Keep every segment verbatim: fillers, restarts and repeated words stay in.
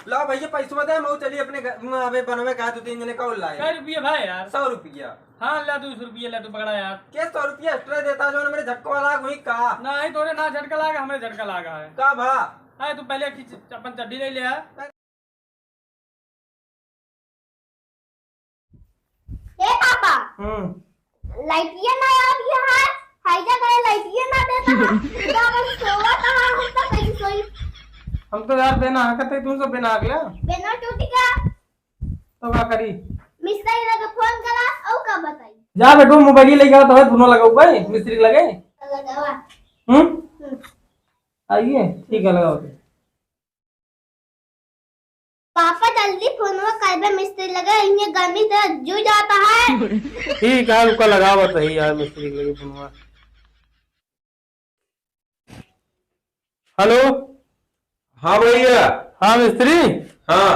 लाओ भैया, पैसवा दे, मऊ चली अपने घर, म, अबे बनवे का दो तीन जने का लाए। कै रुपया भाई यार? सौ रुपया। हाँ, ला दो सौ रुपया, ला तू पकड़ा यार। के सौ रुपया extra देता जो ना मेरे झटको वाला हुई का? नहीं, तोरे ना झटका लागा, हमरे झटका लागा है। का भा? हाँ, तू पहले की च-, अपन चड्डी ले ले यार। ए पापा, हम्म। लाइटिया ना आ रही है, हाईजा करे लाइटिया ना देता है। तो अपन सोवा कहाँ हम तो कैसे सोई? हम तो यार बिना हकत है, तुम सब बिना हकला। बिना टूटी का? तो का करी? मिस्त्री लगे फोन करा, औ का बताई? जा बेटू, मोबाइल लेके आओ, तबे फोन लगाऊ भाई, मिस्त्री लगे। लगावा। हम्म? हम्म। आइए, ठीक है, लगाओ। पापा जल्दी फोनवा करबे मिस्त्री लगे, इन्हें गर्मी से जू जाता है। ठीक है, रुका, लगावत है यार मिस्त्री लगे फोनवा। हेलो। हाँ भैया। हाँ मिस्त्री। हाँ।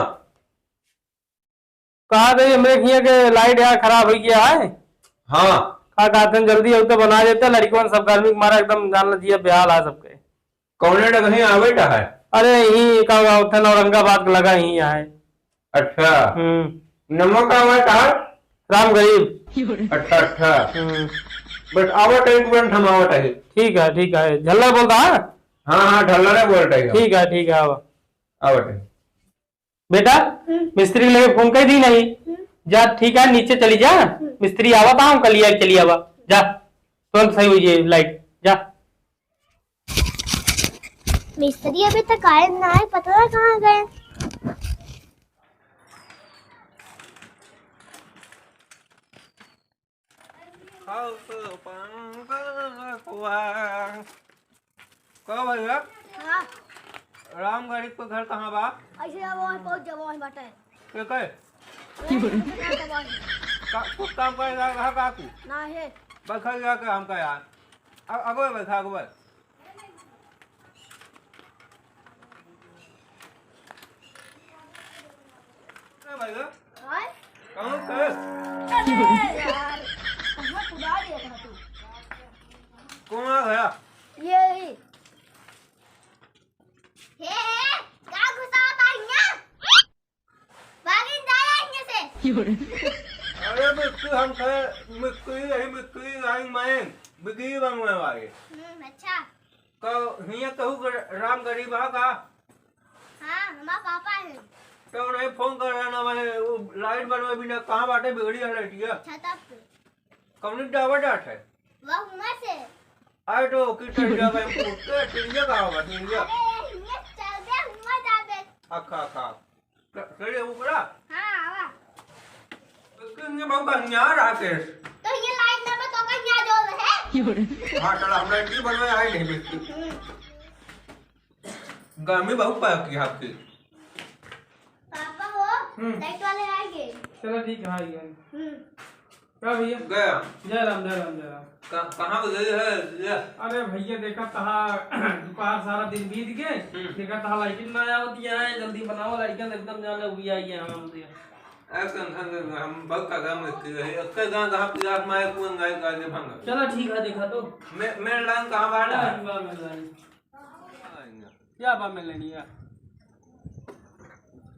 कहा गई हमरे हियाँ के लाइट यार खराब हो गया है। हाँ। का कहते हैं जल्दी हो तो बना देते, लड़कवन सब गर्मी के मारा एकदम जान लीजिए बेहाल है सबके। कौने डगही आवे का है? अरे यही का गाँव था औरंगाबाद के लगा यही है। अच्छा। हम्म। नमो का आवे का है? राम गरीब। अच्छा, अच्छा। हम्म। बस आवत है, एक मिनट हम आवत है। ठीक है, ठीक है। झल्लर बोलता है? हाँ, हाँ, झल्लर है बोलता है। ठीक है, ठीक है, आवा। आवत है। बेटा, हम्म। मिस्त्री के लगे फोन कर दी नहीं। हम्म। जा, ठीक है, नीचे चली जा। हम्म। मिस्त्री आवा था, हम कल लिया चली आवा। जा, तुरंत सही हुई है लाइट। जा। मिस्त्री अभी तक आए ना आए, पता ना कहाँ गए। का भैया? हाँ। राम गरीब के घर कहाँ बा? ऐसे अब वहीं पहुँच जाबो, वहीं बाटे। के के? वहीं बाटे। का, कुछ काम करे ला रहा का तू? ना है। बैठा गया के हमका यार। अ-, अगो बैठा, अगो बैठ। ए भाई रे। आय? कहाँ से? अरे यार, कहाँ कुदा दिया था तू? कौन आ गया? ये ही। हे, हे, का घुसावत है यहाँ? भागिन जा रहा है यहाँ से। अरे मिस्त्री, हम थे मिस्त्री, यही मिस्त्री, यही मैं, बिजली बनवे वाले। हम्म, अच्छा। तो हियाँ कहू ग-, राम गरीब है का? हाँ, हमार पापा है। तो उन्हें फोन कर रहा ना, मैं वो लाइट बनवे बिना कहाँ बाटे बिगड़ी है लड़किया? छत पे। कौन डावा डाट है? वह हुआं से। आए तो की चल जा भाई, उठ के चिड़िया कहाँ बा, चिड़िया? अरे, हियाँ चल दे, हुआं जा दे। अच्छा, अच्छा। च-, चलिए ऊपरा। हाँ, आवा। तो ये बहुत बढ़िया राकेश। तो ये लाइट ना बा, तो का यहाँ जो है? हाँ, चला, हमरा इतनी बनवे आई नहीं बिस्कुट। हम्म। गर्मी बहुत पड़ती है आपकी। पापा हो, हम्म। लाइट वाले आ गए। चलो ठीक है, आ गए। हम्म। का भैया? गया। जय राम, जय राम, जय राम। का-, कहाँ पे गए है? ले। अरे भैया, देखा तहा दोपहर सारा दिन बीत गए, हम्म। देखा तहा लाइट ना आवत है, जल्दी बनाओ लाइट, एकदम जाने उबिया गया हम हमसे। अरे, हम, हम, हम बहुत का काम रखते रहे, उसके गाँव कहाँ पे जात मारे कुआं गाय का दे भंगा। चलो ठीक है, देखा तो। मे-, मेन लाइन कहाँ बाहर है? लाइन बा, मेन लाइन। क्या बा में लेनी है?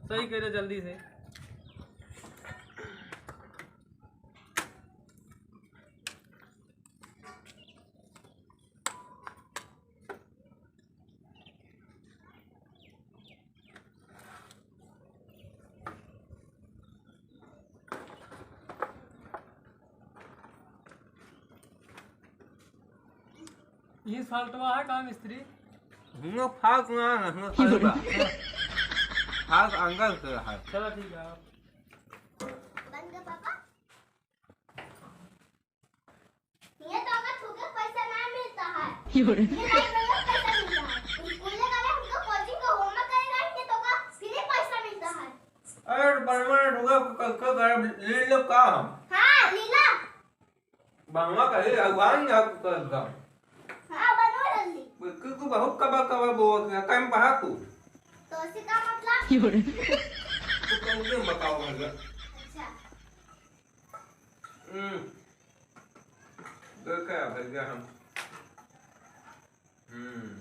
सही करे जल्दी से। ये साल्टवा है का मिस्त्री? हुआ फाक ना, हुआ फाक बा। फाक अंदर से है। चलो ठीक है। बन गया पापा? ये तो अगर तुझे पैसा ना मिलता है। ये लाइट बिल का पैसा मिलता है। स्कूल में अगर हमको कोचिंग का होमवर्क करेगा, ये तो का फ्री पैसा मिलता है। अरे, बनवा ना ढूंढा, क-, क-, क-, ले लो काम। हाँ, लीला। बनवा का, ये अगवान ना कर दो। हाँ, बनवा जल्दी। तू, तू बहुत कबा कबा बोल रहा, टाइम पहा तू। तो इसी का मतलब? तो तुम क्यों बताओ भैया? अच्छा। हम्म। देखा भैया हम। हम्म।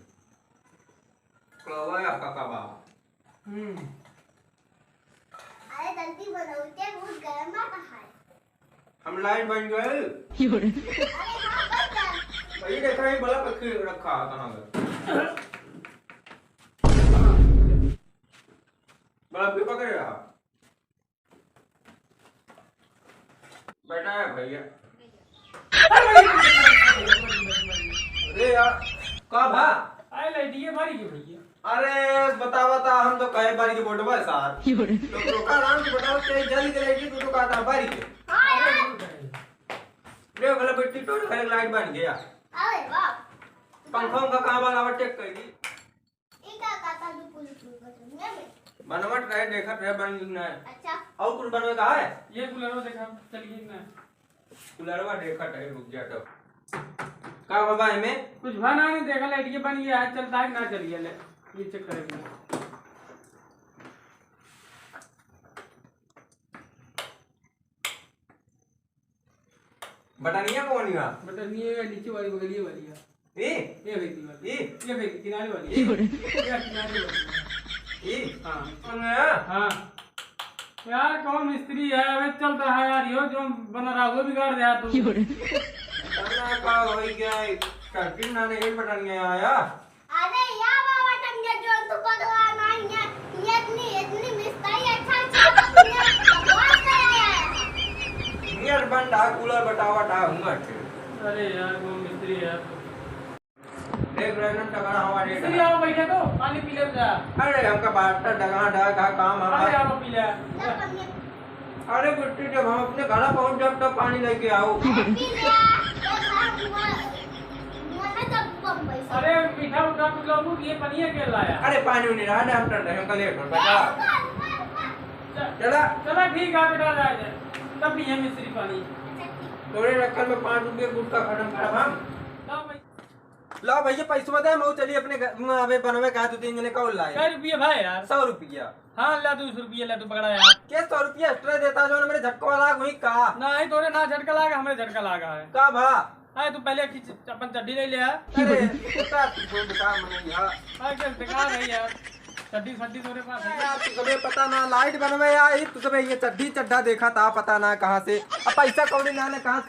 कबा या कबा। हम्म। जल्दी बनाओ, तेल बहुत गरम आता है। हम लाइट बन गए। अरे हाँ, बन गया। भाई देखा, ये बल्ब रखी रखा है कहाँ पे? बल्ब भी पकड़ रहा। बैठा है भैया। अरे यार, का भा? अरे लइटिये बारी के भैया। अरे बतावा ता, हम तो कहे बारी के बोटबा सार। तो टोका आराम से बताओ, तेज जल्दी के लइटिये, तू तो कहता बारी के। हाँ यार। ले भला बेटी, टोर घर लाइट बन गया। अरे वाह। पंखा उंखा कहाँ वाला, आवा चेक कर दी। ई का कहता तू पुलिस पुलिस कर दुनिया में? बनवत रहे, देखत रहे, बन ना। अच्छा। और कुछ बनवे का है? ये कूलरवा देखा, चलिए ना। कूलरवा देखत है, रुक जा तो। का बाबा एमे? कुछ बना नहीं, देखा लाइट ये बन गया है, चलता है ना चलिए ले। ये चेक करेंगे। बटनिया कौन है? बटनिया नीचे वाली, बगलिए वाली है। ए? ये देखिए वाली। ए? ये देखिए किनारे वाली। ये किनारे वाली। ए? हाँ। कौन है? हाँ। यार कौन मिस्त्री है? अबे चल रहा है यार, यो जो बना रहा वो बिगाड़ दे यार तू। बटना का हो गया? टर्किन ना नहीं बटनिया आया। अरे या बाबा टंगे जो तू पतला नहीं है, ये इतनी, इतनी मिस्ताई अच्छा, अच्छा बतला, बकवास कर आया है। नियर बंदा कूलर बटावा टा हूँ अच्छे। अरे यार, वो मिस्त्री है यार। देख रहे हैं, टकरा हवा दे मिस्त्री आओ, बैठे तो पानी पी ले जा। अरे, हमका बात तो डगा डगा का काम है। अरे, आओ पी ले। ला पानी। अरे गुट्टी, जब हम अपने घर पहुंच जाब तब पानी लेके आओ। पी ले, तो साहब, मैं, मैं तो बम्बई से। अरे मीठा उठा कुछ लोग ये पनिया के लाया। अरे पानी उनी रहा, डॉक्टर ने हमका लेट हो ए, बता। रुका, रुका, रुका। च-, चला। चला ठीक है बेटा, जा, जा। तब पिए मिस्त्री पानी। अच्छा, ठीक। तोरे रखल में पाँच रुपये गुटखा खत्म करब हम। ला भाई। ला भैया, पैसवा दे, मऊ चली अपने घर, म-, अबे बनवे का दो तीन जने का लाए। कै रुपये भाई यार? सौ रुपया। हाँ, ला दो सौ रुपया, ला तू पकड़ा यार। के सौ रुपया extra देता जो मेरे झटका लाग हुई का? नहीं, तोरे ना झटका लाग, हमरे झटका लाग है। का भा? अरे तू पहले की च-, अपन चड्डी ले ले यार। अरे, बेटा, तू कोई बेकार नहीं है। अरे, क्या बेकार है यार? चड्डी, चड्डी तोरे पास है? यार, तू कभी पता ना, लाइट बनवे आई, तू कभी ये चड्डी चड्ढा देखा था, पता ना कहाँ से। अब पैसा कौड़ी ना, ना कहाँ से